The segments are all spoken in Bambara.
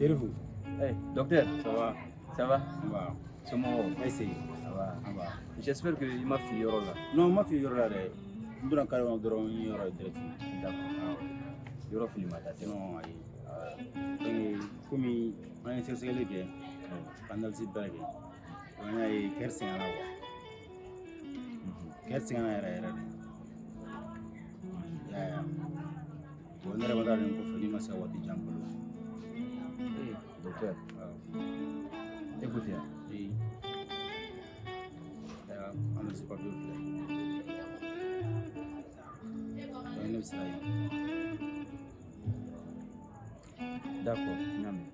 Chérifou. Hey, docteur. Ça va? Ça va? Nba. Somɔgɔw? Merci. Ça va. Nba. J'espère que i ma fili yɔrɔ la. Non, n ma fili yɔrɔ la dɛ. N donna carré kɔnɔ dɔrɔn n ye yɔrɔ ye direct. D'accord. Yɔrɔ fili ma taa tɛ. Non, ayi. Donc, komi an ye sɛgɛsɛgɛli kɛ, ka analyse bɛɛ kɛ, an y'a ye cœur sɛgɛnna quoi. Cœur sɛgɛnna yɛrɛ yɛrɛ de. I y'a ye wa? Bon, ne yɛrɛ ma taa nin kɔfɛ n'i ma se ka waati jan n bolo. Eh, docteur. Awɔ. Écoutez. Oui. Ayiwa, analyse papier filɛ. Donc, ne bɛ se ka yen. D'accord, n y'a mɛn.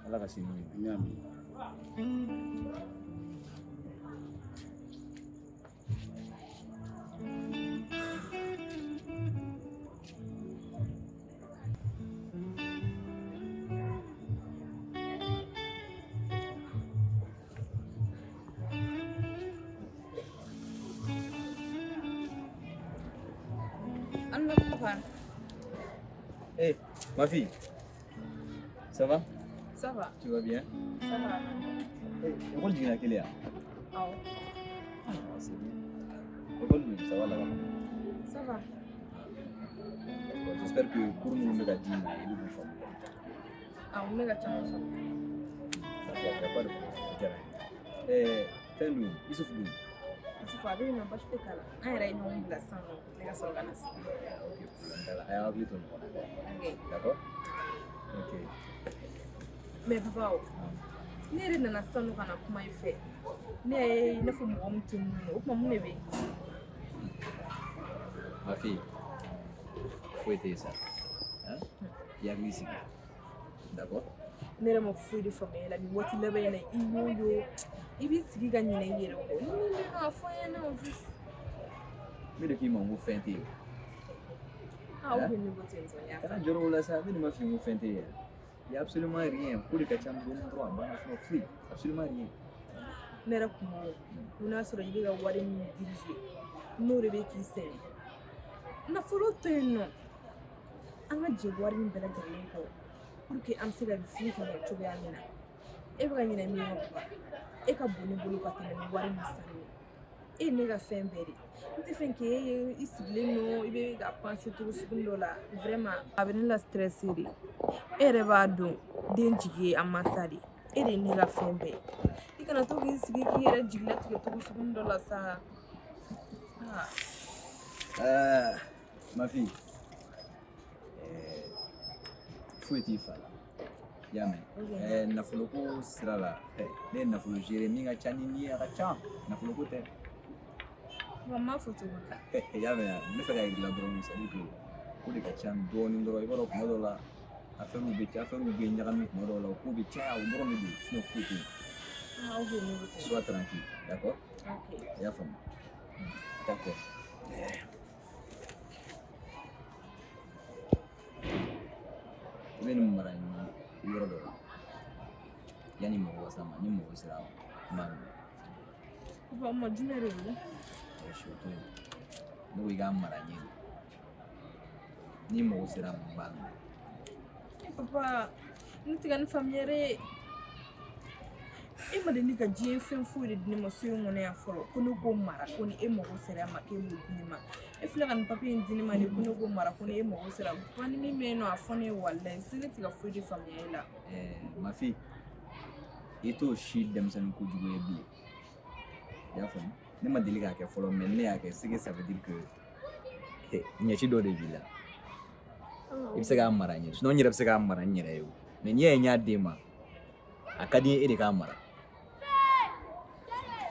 Ala ka sini ɲuman. N y'a mɛn. Allo papa. Eh, ma fille. Ça va? Ça va. Tu vas bien? Ça va. Eh, école jiginna kelen ya? Awɔ. Ah, c'est bien. École dun, ça va là-bas? Ça va. D'accord, j'espère que cours minnu bɛ ka d'i ma, i bɛ k'u faamu. Awɔ, n bɛ ka caman faamu. D'accord, y a pas de problème. O diyara n ye. Eh, fɛn dun, Issouf dun? Isufu a bɛ yen nɔ, baasi tɛ k'a la. An yɛrɛ ye ɲɔgɔn bila sisan nɔ, ne ka sɔrɔ ka na sisan. Ok, problème t'a la. A y'a hakili to ɲɔgɔn na. Ok. D'accord? Ok. Mais papa o, ne yɛrɛ nana sisan nɔ ka na kuma i fɛ. Ne ye i n'a fɔ mɔgɔ min tununnen don, o tuma mun de bɛ yen? Ma fille, foyi tɛ yen sa. Hein? I hakili sigi. D'accord? Ne yɛrɛ ma foyi de faamuya la nin waati laban in na, i y'o yo, i b'i sigi ka ɲinɛ i yɛrɛ kɔ. Ni min bɛ yen nɔ, a fɔ n ɲɛna o juste. Ne de k'i ma n ko fɛn tɛ yen. Ah, ok, ne ko ten tɔ, n y'a Kana faamu. jɔrɔ o la sa, ne de ma f'i ye n ko fɛn tɛ yen. Il y a absolument rien. Ko de ka ca dɔɔni dɔrɔn a banna, sinon foyi. Absolument rien. Ne yɛrɛ kun ko ko n'a sɔrɔ i bɛ ka wari min diriger, n'o de bɛ k'i sɛgɛn. Nafolo to yen nɔ, an ka jɛ wari in bɛɛ lajɛlen kɔ pour que an bɛ se ka vie ka ɲɛ cogoya min na. E bɛ ka ɲinɛ min kɔ papa, e ka bon ne bolo ka tɛmɛ ni wari min sanu ye. E ye ne ka fɛn bɛɛ de ye. N tɛ fɛ k'e ye i sigilen don, i bɛ ka penser cogo sugu dɔ la, vraiment a bɛ ne la stresser de. E yɛrɛ b'a dɔn den jigi ye a mansa de ye. E de ye ne ka fɛn bɛɛ ye. I kana to k'i sigi k'i yɛrɛ jigilatigɛ cogo sugu dɔ la sa. Ah. Ma fille, foyi t'i fa la. I y'a mɛn? Ok. Nafoloko sira la, ne ye nafolo gérer min ka ca ni nin ye, a ka ca. Nafoloko tɛ. Papa, n m'a fɔ cogo di la? I y'a mɛn wa? N bɛ fɛ ka yir'i la dɔrɔn, c'est à dire que ko de ka ca dɔɔni dɔrɔn. I b'a dɔn kuma dɔw la, affaire bɛ ca, affaire bɛ ɲagami kuma dɔw la, o ko bɛ caya, o dɔrɔn de don, sinon foyi tɛ yen. Ah, ok, ne ko ten. Sois tranquille, d'accord? Ok. I y'a faamu? D'accord. I bɛ nin mara yɔrɔ dɔ la yanni mɔgɔ ka s'a ma, ni mɔgɔ sera a ma, n b'a minɛ. Papa, o ma jumɛn de don? Ayi, o to yen. Ne ko i k'a mara ɲɛ de. Ni mɔgɔ sera a ma, n b'a minɛ. Eh, papa, ne tɛ ka nin faamuya dɛ. E ma deli ka diɲɛ fɛn foyi de di ne ma so in kɔnɔ yan fɔlɔ, ko ne k'o mara, ko ni e mago sera a ma k'e b'o di ne ma. E filɛ ka nin papiye in di ne ma de, ko ne k'o mara, ko ni e mago sera. Papa, ni min bɛ yen nɔ, a fɔ ne ye walayi, ne tɛ ka foyi de faamuya e la. Ma fille, i t'o si denmisɛnnin kojugu ye bilen. I y'a faamu? Ne ma deli k'a kɛ fɔlɔ, mais ne y'a kɛ, c'est que ça veut dire que ɲɛci dɔ de b'i la. I bɛ se k'a mara n ye, sinon n yɛrɛ bɛ se k'a mara n yɛrɛ ye o. Mais n'i y'a ye n y'a d'e ma, a ka di n ye e de k'a mara.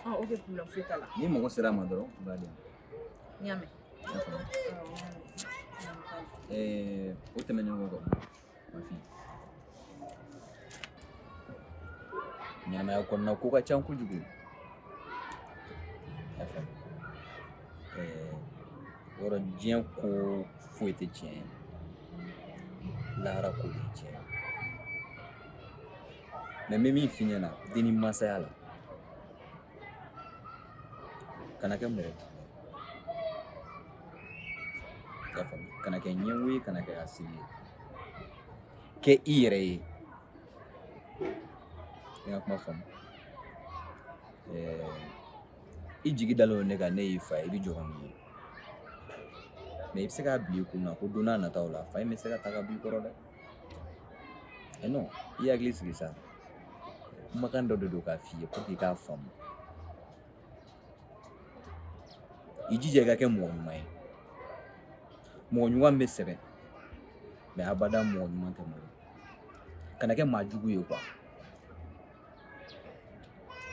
Ah, ok, problème foyi t'a la. N'i mago sera a ma dɔrɔn, i b'a di yan. N y'a mɛn. I y'a faamu? Awɔ, n y'a mɛn. O tɛmɛnen kɔ, ma fille, ɲɛnamaya kɔnɔna ko ka ca kojugu. I y'a faamu? Yɔrɔ diɲɛ ko foyi tɛ tiɲɛ ye, lahara ko de ye tiɲɛ ye. Mais n bɛ min f'i ɲɛna den ni masaya la, kana kɛ mɔgɔ jugu ye. I y'a faamu? Kana kɛ ɲɛngo ye, kana kɛ hasidi ye. Kɛ i yɛrɛ ye. I ka kuma faamu. I jigi dalen don ne kan, ne y'i fa ye, i bɛ jɔrɔ ni n ye. Mais i bɛ se k'a bila i kun na ko don n'a nataw la, fa in bɛ se ka ta ka b'i kɔrɔ dɛ. Eh non, i hakili sigi sa. Kumakan dɔ de don k'a f'i ye pour que i k'a faamu. I jija i ka kɛ mɔgɔ ɲuman ye. Mɔgɔ ɲuman bɛ sɛbɛn, mais abada mɔgɔ ɲuman tɛ malo. Kana kɛ maa jugu ye quoi.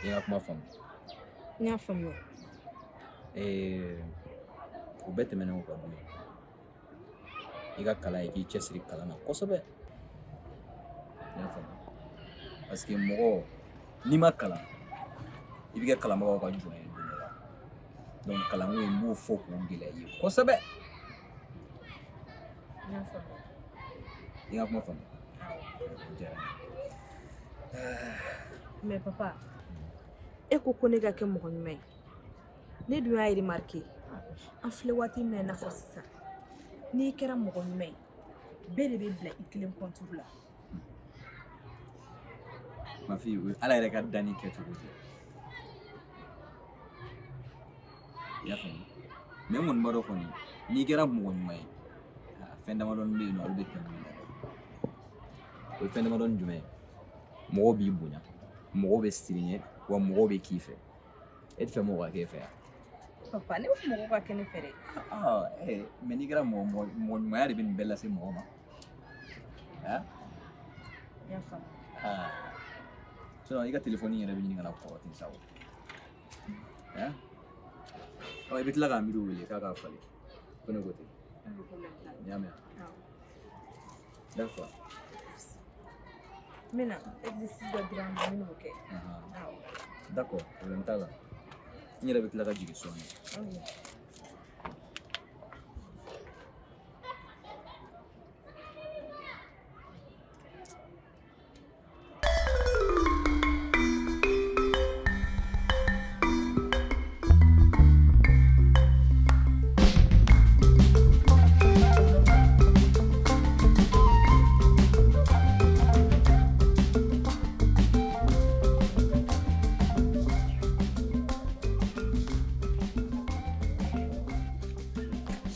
I ka kuma faamu. N y'a faamuya. O bɛɛ tɛmɛnen kɔ ka bɔ yen, i ka kalan, i k'i cɛsiri kalan na kosɛbɛ. I y'a faamu? Parce que mɔgɔ n'i ma kalan, i bɛ kɛ kalanbagaw ka jɔn ye don dɔ la. Donc kalanko in, n b'o fɔ k'o gɛlɛya i ye kosɛbɛ. N y'a faamuya. I ka kuma faamu. O diyara n ye. Mais papa, e ko ko ne ka kɛ mɔgɔ ɲuman ye. Ne dun y'a remarqué, an filɛ waati min na i n'a fɔ sisan, n'i kɛra mɔgɔ ɲuman ye, bɛɛ de bɛ bila i kelen contre la. Ma fille, o ye Ala yɛrɛ ka danni kɛcogo de ye. I y'a faamu? Mais n kɔni b'a dɔn kɔni, n'i kɛra mɔgɔ ɲuman ye, fɛn damadɔni bɛ yen nɔ, olu bɛ tɛmɛ i la dɛ. O ye fɛn damadɔni jumɛn ye? Mɔgɔw b'i bonya, mɔgɔw bɛ siran i ɲɛ, wa mɔgɔw bɛ k'i fɛ. E tɛ fɛ mɔgɔ ka k'e fɛ yan? Papa, ne b'a fɔ mɔgɔw ka kɛ ne fɛ dɛ. Mais n'i kɛra mɔgɔ mɔgɔ ɲumanya de bɛ nin bɛɛ lase mɔgɔ ma. N y'a faamu. Sinon i ka telefɔni yɛrɛ bɛ ɲini ka na kɔrɔ ten sa o. Ɔ, i bɛ tila k'a miiri wele k'a k'a falen. Ko ne ko ten. I y'a mɛn? D'accord. N bɛna exercice dɔ dira n ma, n bɛn'o kɛ. D'accord, problème t'a la. N yɛrɛ bɛ tila ka jigin sɔɔni. Ok.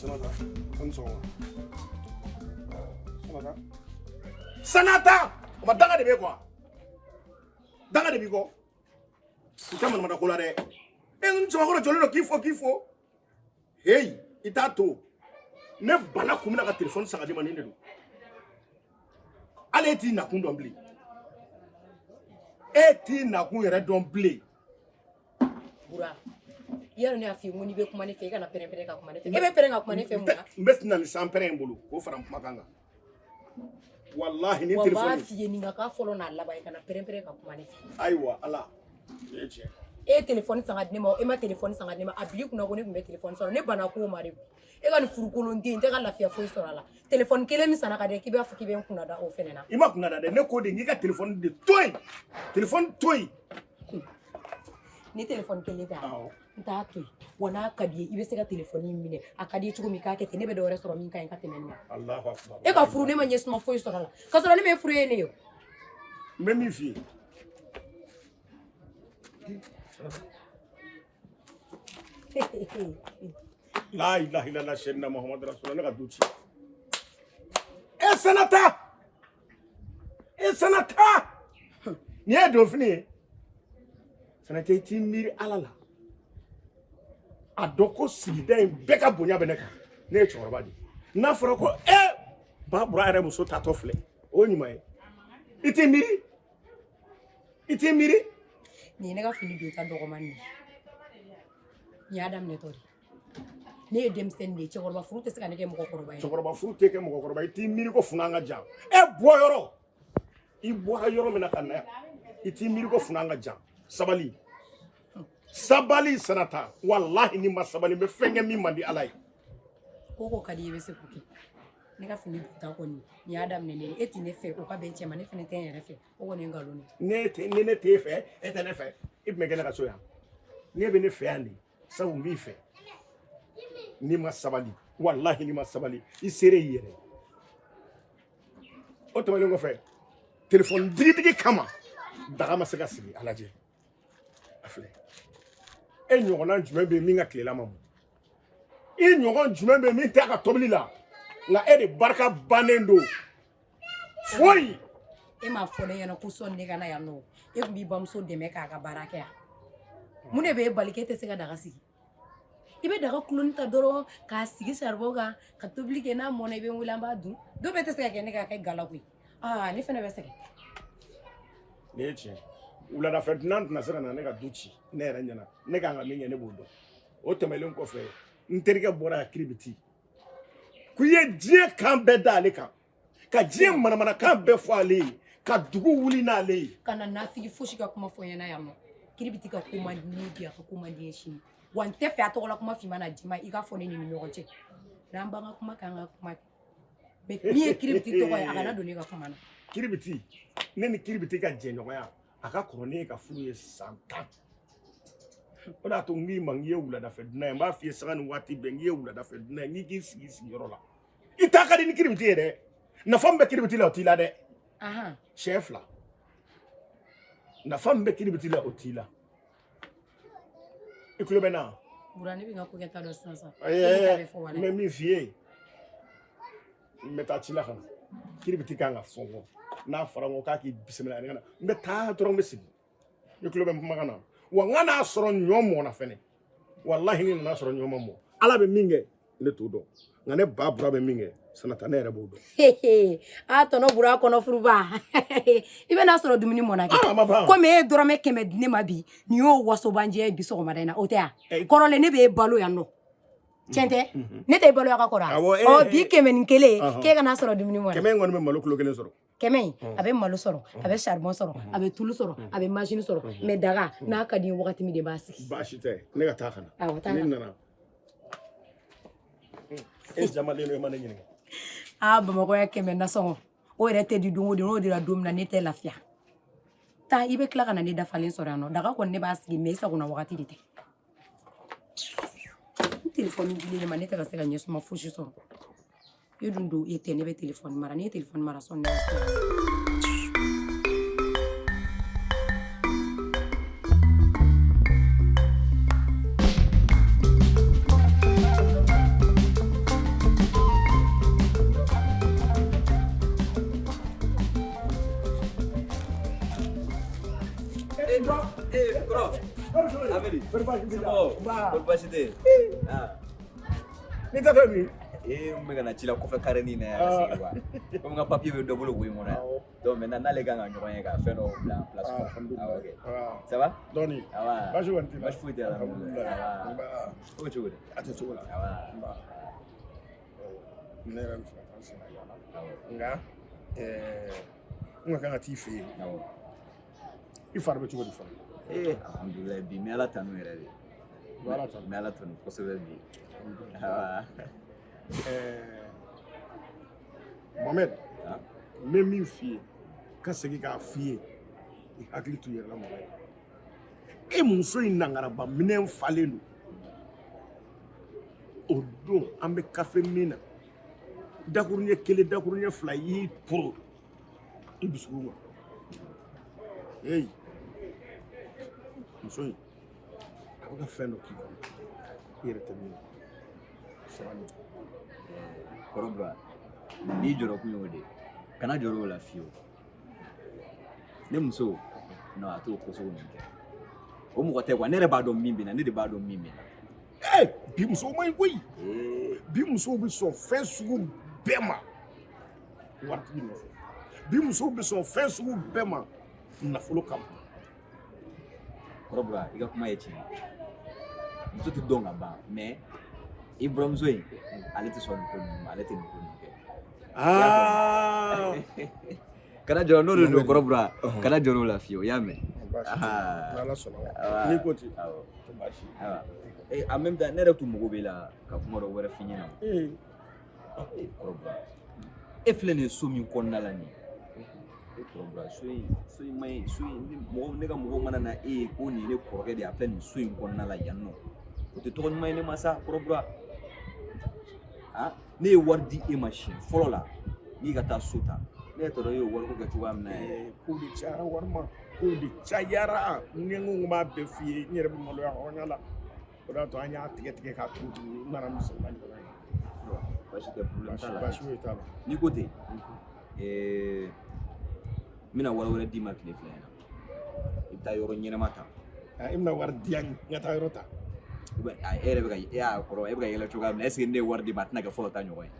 Sanata, an sɔgɔma. Sanata. Sanata! O ma danga de bɛ quoi? Danga de b'i kɔ. U tɛ manamana ko la dɛ. E n cɛbakɔrɔ jɔlen don k'i fo k'i fo. Heyi, i t'a to. Ne bana kun bɛna ka telefɔni san ka d'i ma nin de don. Hali e t'i nakun dɔn bilen. E t'i nakun yɛrɛ dɔn bilen. Bura, yaro ne y'a f'i ye ko n'i bɛ kuma ne fɛ, i kana pɛrɛn-pɛrɛn ka kuma ne fɛ. E bɛ pɛrɛn ka kuma ne fɛ mun na? N bɛ na ni sanpɛrɛn in bolo k'o fara n kumakan kan. Walahi ni Wa n b'a telefɔni. f'i ye nin ka k'a fɔlɔ n'a laban ye, kana pɛrɛn-pɛrɛn ka kuma ne fɛ. Ayiwa Ala, o ye tiɲɛ. E ye telefɔni san ka di ne ma, e ma telefɔni san ka di ne ma, a bil'i kunna ko ne tun bɛ telefɔni sɔrɔ, ne banna ko ma de. E ka nin furukolon den, n tɛ ka lafiya foyi sɔrɔ a la. Telefɔni kelen min sanna ka di, k'i b'a fɔ k'i bɛ n kunna da o fɛnɛ na. I ma kunna da dɛ, ne ko de n k'i ka telefɔni de to yen. Telefɔni to yen. Ni telefɔni kelen tɛ, n t'a to yen. Wa n'a ka di ye, i bɛ se ka telefɔni in minɛ. A ka di i ye cogo min, k'a kɛ ten, ne bɛ dɔ wɛrɛ sɔrɔ min ka ɲi ka tɛmɛ nin kan. Alahu akibaru. E ka furu, ne ma ɲɛsuma foyi sɔrɔ a la. K'a sɔrɔ ne m'e furu ye ne ye. N bɛ min f'i ye. La ilaha illallah sayyidina Muhammad rasulullah, ne ka du ci. E Sanata! E Sanata! Nin ye donfini ye. Sanata, i t'i miiri Ala la. A dɔn ko sigida in bɛɛ ka bonya bɛ ne kan. Ne ye cɛkɔrɔba de ye. N'a fɔra ko e ba Bura yɛrɛ muso tatɔ filɛ, o ye ɲuman ye. I t'i miiri? I t'i miiri? Nin ye ne ka fini don ta dɔgɔmani ye. Nin y'a daminɛtɔ de ye. Ne ye denmisɛnnin de ye, cɛkɔrɔba furu tɛ se ka ne kɛ mɔgɔkɔrɔba ye. Cɛkɔrɔba furu tɛ kɛ mɔgɔkɔrɔba ye. I t'i miiri ko funan ka jan. E bɔ yɔrɔ, i bɔra yɔrɔ min na ka na yan, i t'i miiri ko funan ka jan. Sabali, sabali Sanata. Walahi ni ma sabali, n bɛ fɛn kɛ min man di Ala ye. Ko ko ka di i ye, i bɛ se k'o kɛ. Ne ka fini don ta kɔni, nin y'a daminɛ ne ye. E tɛ ne fɛ, o ka bɛn cɛ ma, ne fana tɛ n yɛrɛ fɛ. O kɔni ye nkalon ye. Ne tɛ, ni ne t'e fɛ, e tɛ ne fɛ. E tun bɛ kɛ ne ka so yan. Ne bɛ ne fɛ yan de, sabu n b'i fɛ. N'i ma sabali, walahi n'i ma sabali, i sere y'i yɛrɛ ye. O tɛmɛnen kɔfɛ, telefɔni digidigi kama, Daga ma se ka sigi, a lajɛ, a filɛ. E ɲɔgɔnna jumɛn bɛ yen min ka tilela ma mɔ? I ɲɔgɔn jumɛn bɛ yen min tɛ a ka tobili la? Nka e de barika bannen don foyi. E m'a fɔ ne ɲɛna ko sɔni ne ka na yan nɔ, e tun b'i bamuso dɛmɛ k'a ka baara kɛ yan. Mun de b'e bali k'e tɛ se ka daga sigi? I bɛ daga kuloni ta dɔrɔn k'a sigi saribɔn kan ka tobili kɛ. N'a mɔna, i bɛ n wele, an b'a dun. Dɔ bɛɛ tɛ se ka kɛ ne ka kɛ gala koyi. Aa, ne fana bɛ sɛgɛn. Nin ye tiɲɛ. Wuladafɛ dunan tɛna se ka na ne ka du ci ne yɛrɛ ɲɛna. Ne kan ka min kɛ, ne b'o dɔn. O tɛmɛnen kɔfɛ, n terikɛ bɔra yan, Kiribiti, ko i ye diɲɛ kan bɛɛ da ale kan, ka diɲɛ manamanakan bɛɛ fɔ ale ye, ka dugu wuli n'ale ye. Kana nafigi fosi ka kuma fɔ n ɲɛna yan nɔ. Kiribiti ka ko man di ne ye bi, a ka ko man di n ye sini. Wa n tɛ fɛ a tɔgɔla kuma finman n'a jɛman, i k'a fɔ ne ni ni ɲɔgɔn cɛ. N'an b'an ka kuma kɛ, an ka kuma kɛ, mais min ye Kiribiti tɔgɔ ye, a kana don ne ka kuma na. Kiribiti, ne ni Kiribiti ka jɛɲɔgɔnya, a ka kɔrɔ ne ye ka furu ye san 10. O de y'a to n k'i ma n k'i ye wuladafɛ dunan ye. N b'a f'i ye sanga ni waati bɛɛ, n k'i ye wuladafɛ dunan ye, n k'i k'i sigi i sigiyɔrɔ la. I ta ka di ni Kiribiti ye dɛ. Nafa min bɛ Kiribiti la, o t'i la dɛ. Siɲɛ fila, nafa min bɛ Kiribiti la, o t'i la. I tulo bɛ n na? Bura, ne bɛ n ka ko kɛta dɔn sisan sisan. N bɛ min f'i ye, n bɛ taa ci la ka na. Kiribiti kan ka fɔ n kɔ. N'a fɔra n kɔ k'a k'i bisimila ne ka na, n bɛ taa dɔrɔn, n bɛ segin. I tulo bɛ n kumakan na wa? N ka n'a sɔrɔ ɲɔ mɔnna fɛnɛ. Walahi, ni nana sɔrɔ ɲɔ ma mɔ, Ala bɛ min kɛ, ne t'o dɔn. Nka ne ba Bura bɛ min kɛ, Sanata, ne yɛrɛ b'o dɔn. A tɔnɔ Bura kɔnɔ furuba, i bɛ n'a sɔrɔ dumuni mɔna kɛ. Komi e ye dɔrɔmɛ 100 di ne ma bi, nin y'o wasobanjɛ ye bi sɔgɔmada in na, o tɛ yan kɔrɔlen ne b'e balo yan nɔ. Tiɲɛ tɛ? Ne tɛ balo ka kɔrɔ. Ɔ, bi kɛmɛ ni kelen, k'e ka n'a sɔrɔ dumuni mɔna. 100 in kɔni bɛ malo kilo kelen sɔrɔ. 100 in, a bɛ malo sɔrɔ, a bɛ charbon sɔrɔ, a bɛ tulu sɔrɔ, a bɛ majini sɔrɔ. Mais daga n'a ka di n ye wagati min de b'a sigi. Baasi tɛ, ne ka taa ka na. Awɔ, taa. Ne nana, e jamalen don, e ma ne ɲininka. Aa, Bamakɔ ya 100 nasɔngɔ, o yɛrɛ tɛ di don o don. N'o dira don min na, ne tɛ lafiya. Taa, i bɛ tila ka na ne dafalen sɔrɔ yan nɔ. Daga kɔni, ne b'a sigi, mais i sagona wagati de tɛ. N telefɔni dilen ne ma, ne tɛ ka se ka ɲɛsuma fosi sɔrɔ. E dun don, e tɛ ne bɛ telefɔni mara. Ne ye telefɔni mara sɔnni ne ka. Kɔrɔ. Amedi. Kɔri baasi tɛ yen? N'i tɛ fɛ min. Ee, n bɛ ka na ci la kɔfɛ carré nin na yan ka sigi quoi. Komi n ka papier bɛ dɔ bolo wo in kɔnɔ yan. Donc maintenant n'ale kan ka ɲɔgɔn ye ka fɛn dɔw bila en place. Alhamdulilayi. Ok. Ça va? Dɔɔni. Awa. Baasi kɔni t'i la? Baasi foyi tɛ, alhamdulilayi. Alhamdulilayi. O bɛ cogo di? A tɛ cogo la. Awa. Ne yɛrɛ bɛ fɛ ka taa n senna yaala. Nka n ka kan ka t'i fɛ yen. I fari bɛ cogo di fɔlɔ? Ee, alhamdulilayi, bi n bɛ Ala tanu yɛrɛ de. I bɛ Ala tanu. N bɛ Ala tanu kosɛbɛ bi. Awa. Mohamed, n bɛ min f'i ye ka segin k'a f'i ye, i hakili to i yɛrɛ la, Mohamed. E muso in nangaraba minɛn falen don. O don an bɛ kafe min na, dakuruɲɛ kelen, dakuruɲɛ fila, i y'i poro i dusukun ma. Eyi, muso in a bɛ ka fɛn dɔ k'i kɔnɔ, i yɛrɛ tɛ min dɔn. Sabali. Kɔrɔ Bura, n'i jɔrɔ kun y'o de ye, kana jɔrɔ o la fiyewu. Ne muso, non, a t'o ko sugu ninnu kɛ. O mɔgɔ tɛ quoi. Ne yɛrɛ b'a dɔn min bɛ na, ne de b'a dɔn min bɛ na. Ee, bi musow man ɲi koyi. Bi musow bɛ sɔn fɛn sugu bɛɛ ma waritigi nɔfɛ. Bi musow bɛ sɔn fɛn sugu bɛɛ ma nafolo kama. Kɔrɔ Bura, i ka kuma ye tiɲɛ ye. Muso tɛ dɔn ka ban, mais i buramuso in, ale tɛ sɔn nin ko ninnu ma, ale tɛ nin ko ninnu kɛ. Kana jɔrɔ n'o de don, Kɔrɔ Bura, kana jɔrɔ o la fiyewu, i y'a mɛn? N'Ala sɔnna, n'i ko ten, tɛ baasi ye. En même temps, ne yɛrɛ tun mago b'e la ka kuma dɔ wɛrɛ f'i ɲɛna. Kɔrɔ Bura, e filɛ nin ye so min kɔnɔna la nin ye, e kɔrɔ Bura, so in man ɲi. So in, mɔgɔ, ne ka mɔgɔw mana na e ye ko nin ye ne kɔrɔkɛ de ye, a filɛ nin so in kɔnɔna la yan nɔ, o tɛ tɔgɔ ɲuman ye ne ma sa, Kɔrɔ Bura. Ah, ne ye wari di e ma siɲɛ fɔlɔ la n'i ka taa so ta. Ne yɛrɛ t'a dɔn e y'o wariko kɛ cogoya min na yɛrɛ. Kow de cayara wari ma, kow de cayara. Ni n ko n b'a bɛɛ f'i ye, n yɛrɛ bɛ maloya hɔrɔnya la. O de y'a to an y'a tigɛ tigɛ k'a turu turu, n nana misɛnman ɲɔgɔn ye. Baasi tɛ, problème t'a la. Baasi foyi t'a la. N'i ko ten, n bɛna wari wɛrɛ d'i ma tile 2 in na. I bɛ taa yɔrɔ ɲɛnama ta. I bɛna wari di yan, n ka taa yɔrɔ ta. E yɛrɛ bɛ ka e y'a kɔrɔ, e bɛ ka yɛlɛ cogoya min na, est ce que ne ye wari d'i ma, a tɛna kɛ fɔlɔ ta ɲɔgɔn ye?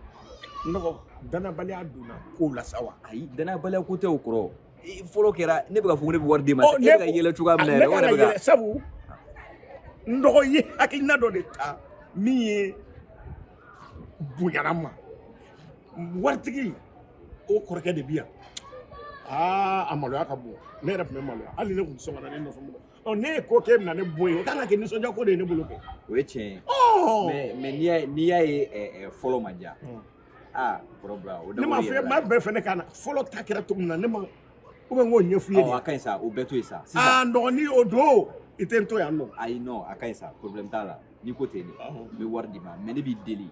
N dɔgɔ, danabaliya donna kow la sa wa? Ayi, danabaliya ko tɛ o kɔrɔ. Fɔlɔ kɛra ne bɛ ka fɔ ko ne bɛ wari d'i ma, e bɛ ka yɛlɛ cogoya min na yɛrɛ, o yɛrɛ bɛ ka. Sabu n dɔgɔ ye hakilina dɔ de ta min ye bonyana ma. Waritigi o kɔrɔkɛ de bi yan. Aa, a maloya ka bon. Ne yɛrɛ tun bɛ maloya, hali ne tun tɛ sɔn ka na ne nɔfɛ mɔgɔ. Ɔ, ne ye ko k'e bɛna ne bɔ yen, o kan ka kɛ nisɔndiya ko de ye ne bolo kɛ. O ye tiɲɛ ye. Mais n'i y'a ye fɔlɔ ma diya. Aa, kɔrɔ Bura, o Ne m'a fɔ, maa bɛɛ fɛ ne ka na. Fɔlɔ ta kɛra cogo min na, ne ma ou bien n k'o ɲɛf'i ye de. A ka ɲi sa, o bɛɛ to yen sa. Sisan. Aa, n dɔgɔnin, o don i tɛ n to yan nɔ. Ayi, non, a ka ɲi sa, problème t'a la. N'i ko ten de, n bɛ wari d'i ma, mais ne b'i deli.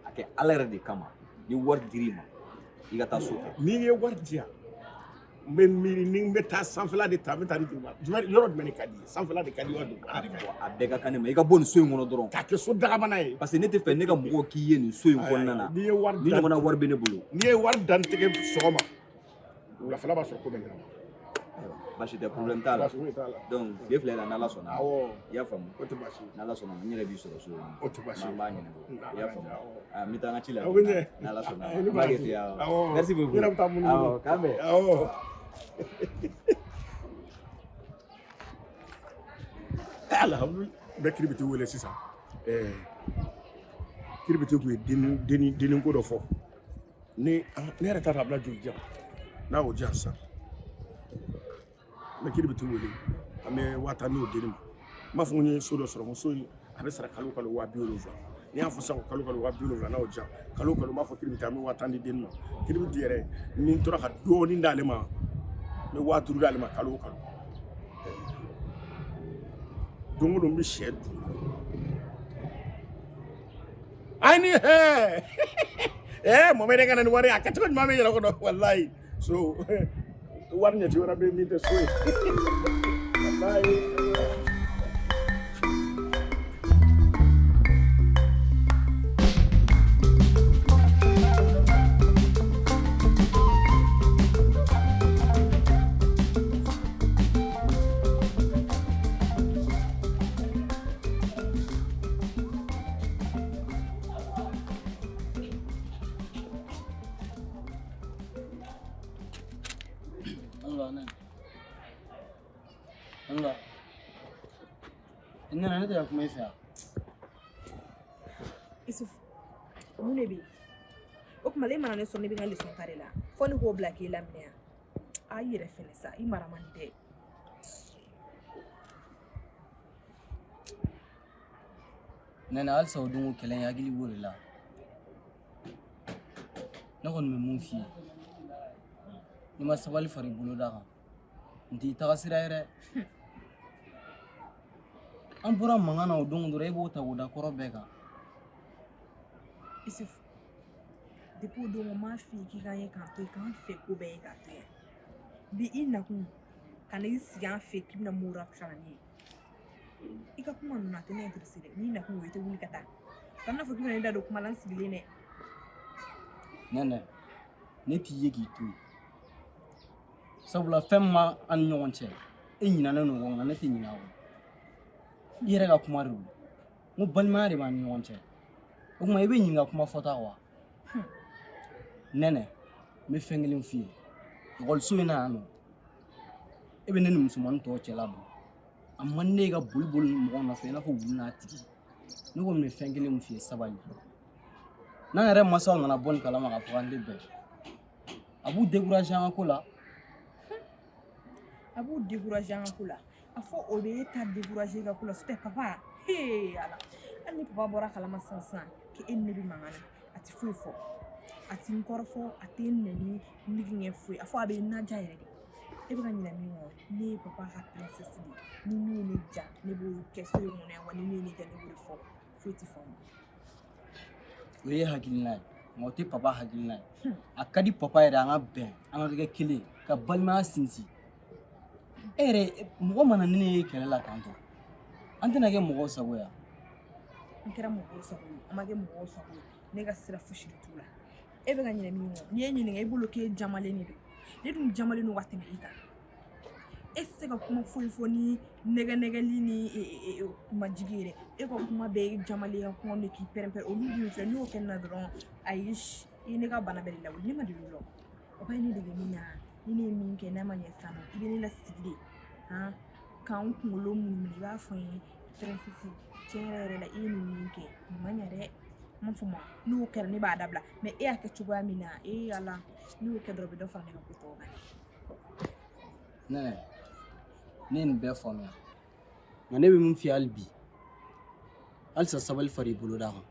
A kɛ Ala yɛrɛ de kama, ni wari dir'i ma, i ka taa so kɛ. N'i ye wari di yan, n bɛ miiri ni n bɛ taa sanfɛla de ta, n bɛ taa ni duguma. Jumɛn, yɔrɔ jumɛn de ka di ye? Sanfɛla de ka di wa dugumala de ka di? A bɛɛ ka kan ne ma. I ka bɔ nin so in kɔnɔ dɔrɔn. K'a kɛ so dagabana ye. Parce que ne tɛ fɛ ne ka mɔgɔw k'i ye nin so in kɔnɔna na. N'i ye wari Ni ɲɔgɔnna wari bɛ ne bolo. N'i ye wari dan tigɛ sɔgɔma, wulafɛla b'a sɔrɔ ko bɛ ɲɛnabɔ. Baasi tɛ, problème t'a la. Baasi foyi t'a la. Donc tile 2 in na, n'Ala sɔnna. Awɔ. I y'a faamu. O tɛ baasi ye. N'Ala sɔnna, n yɛrɛ b'i sɔrɔ so. O tɛ baasi ye. N b'a ɲɛnabɔ. I y'a faamu. Aa, n bɛ taa n ka ci la. Aw bɛ ɲɛ. N'Ala sɔnna. Ni N b'a kɛ baraji. ten, awɔ. Awɔ. Merci beaucoup. N yɛrɛ bɛ taa munumunu. Awɔ, k'an bɛn. Awɔ. Alhamdulilayi. N bɛ kiribiti wele sisan. Kiribiti tun ye denni ko dɔ fɔ. Ne yɛrɛ t'a dɔn a bɛna joli di yan. N'a y'o di yan sisan, n bɛ kiribiti wele, an bɛ 50,000 d'o denni ma. N b'a fɔ ko n ye so dɔ sɔrɔ, n ko so in a bɛ sara kalo kalo 70,000. N'i y'a fɔ sisan ko kalo kalo 70,000, n'a y'o di yan, kalo kalo n b'a fɔ kiribiti an bɛ 50,000 di denni ma. Kiribiti yɛrɛ, ni n tora ka dɔɔnin d'ale ma, n bɛ 5,000 d'ale ma kalo o kalo. Don o don n bɛ sɛ dun. Ayi ni hɛ Mohamed ka na ni wari ye, a kɛcogo ɲuman bɛ n yɛrɛ kɔnɔ walayi. So wari ɲɛci wɛrɛ bɛ yen min tɛ so ye. Walayi. Nana, ne tɛ ka kuma i fɛ yan. Isuf, mun de bɛ yen? O tuma e mana ne sɔrɔ, ne bɛ n ka leçon ta de la. Fo ne k'o bila k'e laminɛ yan. A i yɛrɛ fɛnɛ sa, i mara man di dɛ. Nɛnɛ, halisa o don ko kɛlɛ in hakili b'o de la. Ne kɔni bɛ mun f'i ye, n'i ma sabali fara i boloda kan, n t'i taga sira ye dɛ. An bɔra mankan na o don dɔrɔn, e b'o ta k'o da kɔrɔ bɛɛ kan. Isuf, depuis o don n m'a f'i ye k'i k'an ye k'an to yen, k'an fɛ ko bɛɛ ye k'an to yen. Bi i nakun ka na i sigi an fɛ k'i bɛna mura kalan ne ye. I ka kuma ninnu a tɛ ne intéressé dɛ. N'i nakun o ye, i tɛ wuli ka taa. Kana fɔ k'i bɛna ne da don kuma la n sigilen dɛ. Nɛnɛ, ne t'i ye k'i to yen. Sabula fɛn min b'an ni ɲɔgɔn cɛ, e ɲinɛnen don o kɔ, nka ne tɛ ɲinɛ a kɔ. I yɛrɛ ka kuma de don. N ko balimaya de b'an ni ɲɔgɔn cɛ. O tuma i bɛ ɲininka kuma fɔta wa? Nɛnɛ, n bɛ fɛn kelen f'i ye. Ekɔliso in na yan nɔ, e bɛ ne ni musomanin tɔw cɛla dɔn. A man di ne ye ka boli boli mɔgɔw nɔfɛ i n'a fɔ wulu n'a tigi. Ne kɔni bɛ fɛn kelen min f'i ye, sabali. N'an yɛrɛ masaw nana bɔ nin kalama k'a fɔ k'an tɛ bɛn, a b'u décourager an ka ko la. A b'u décourager an ka ko la. A fɔ o de ye ta décourager ka ko la. S'o tɛ papa, he ala. Hali ni papa bɔra kalama sisan sisan k'e ni ne bɛ mankan na, a tɛ foyi fɔ. A tɛ n kɔrɔfɔ, a tɛ n nɛni, n nege foyi. A fɔ a bɛ n laja yɛrɛ de. E bɛ ka ɲinɛ min kɔ, ne ye papa ka princesse de ye. Ni min ye ne ja, ne b'o kɛ so in kɔnɔ yan, wa ni min ye ne ja, ne b'o de fɔ. Foyi tɛ fɔ n ma. O ye hakilina ye. Nka o tɛ papa hakilina ye. A ka di papa yɛrɛ an ka bɛn, an ka kɛ kelen ka balimaya sinsin. E yɛrɛ mɔgɔ mana ni ne ye kɛlɛ la tantɔ, an tɛna kɛ mɔgɔw sago ye wa? An kɛra mɔgɔw sago ye, an ma kɛ mɔgɔw sago ye. Ne ka sira fosi de t'u la. E bɛ ka ɲinɛ min kɔ, n'i ye ɲininka i bolo k'e jamalen de don. Ne dun jamalen don ka tɛmɛ e kan. E tɛ se ka kuma foyi fɔ ni nɛgɛ nɛgɛli ni majigi ye dɛ. E ka kuma bɛɛ ye jamalenya kuma de k'i pɛrɛn-pɛrɛn. Olu dun filɛ, n'i y'o kɛ ne na dɔrɔn, ayi, i ye ne ka bana bɛɛ de lawuli. Ne ma deli o la. Papa ye ne dege min na, ni ne ye min kɛ n'a ma ɲɛ sisan nɔ, i bɛ ne lasigi de han k'an kunkolo munumunu. I b'a fɔ n ye, princesse, tiɲɛ yɛrɛ yɛrɛ la, i ye nin min kɛ, nin ma ɲɛ dɛ. N m'a fɔ ma, n'o kɛra ne b'a dabila. Mais e y'a kɛ cogoya min na, e Ala, n'i y'o kɛ dɔrɔn, o bɛ dɔ fara ne ka ko tɔw kan. Nɛnɛ, ne ye nin bɛɛ faamuya, nka ne bɛ mun f'i ye hali bi, halisa sabali fara i boloda kan.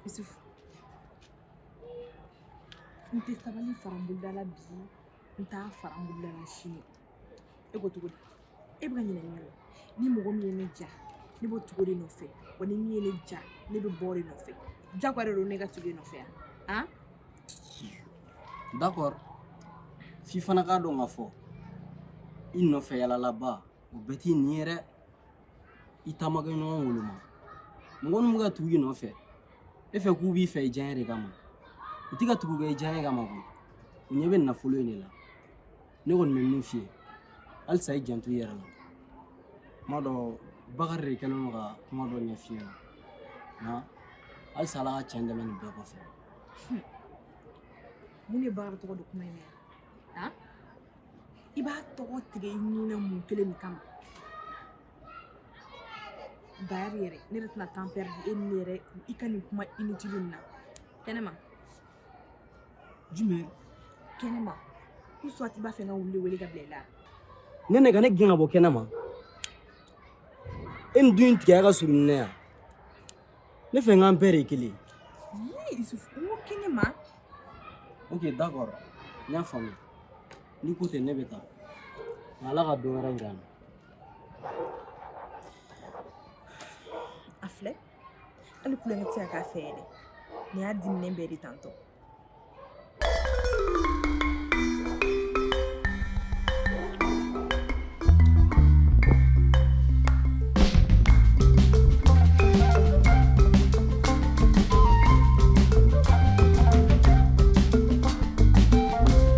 Yusuf, n tɛ sabali fara n boloda la bi, n t'a fara n boloda la sini. E ko cogo di? E bɛ ka ɲinɛ min kɔ, ni mɔgɔ min ye ne ja, ne b'o tugu de nɔfɛ. Wa ni min ye ne ja, ne bɛ bɔ o de nɔfɛ. Jagoya de don ne ka tugu e nɔfɛ yan han? D'accord, f'i fana k'a dɔn k'a fɔ i nɔfɛ yalalaba o bɛɛ t'i nin ye dɛ. I taamakɛɲɔgɔn woloma mɔgɔ minnu bɛ ka tugu i nɔfɛ, e fɛ k'u b'i fɛ i diyaɲɛ de kama, u tɛ ka tugu kɛ i diyaɲɛ kama koyi, u ɲɛ bɛ nafolo in de la. Ne kɔni bɛ min f'i ye, halisa i janto i yɛrɛ la. Kuma dɔ, Bakari de kɛlen don ka kuma dɔ ɲɛf'i ɲɛna, nka halisa Ala ka cɛn dɛmɛ nin bɛɛ kɔfɛ. Mun de Bakari tɔgɔ don kuma in na yan han? I b'a tɔgɔ tigɛ i ɲin na mun kelen de kama? D'ailleurs yɛrɛ, ne yɛrɛ tɛna temps perdu e ni ne yɛrɛ i ka nin kuma inutile nin na. Kɛnɛma. Jumɛn? Kɛnɛma, ou soit i b'a fɛ n ka wuli wele ka bila i la. Ne ka ne gɛn ka bɔ kɛnɛ ma, e ni du in tigɛ ka surun ni ne yan, ne fɛ n k'an bɛɛ de ye kelen. Yee, Yusuf, n ko kɛnɛma. Ok, d'accord, n y'a faamu. N'i ko ten, ne bɛ taa, nka Ala ka don wɛrɛ yira n na. A filɛ, hali kulonkɛ tɛ se ka k'a fɛ yɛrɛ. Nin y'a diminen bɛɛ de tantɔ.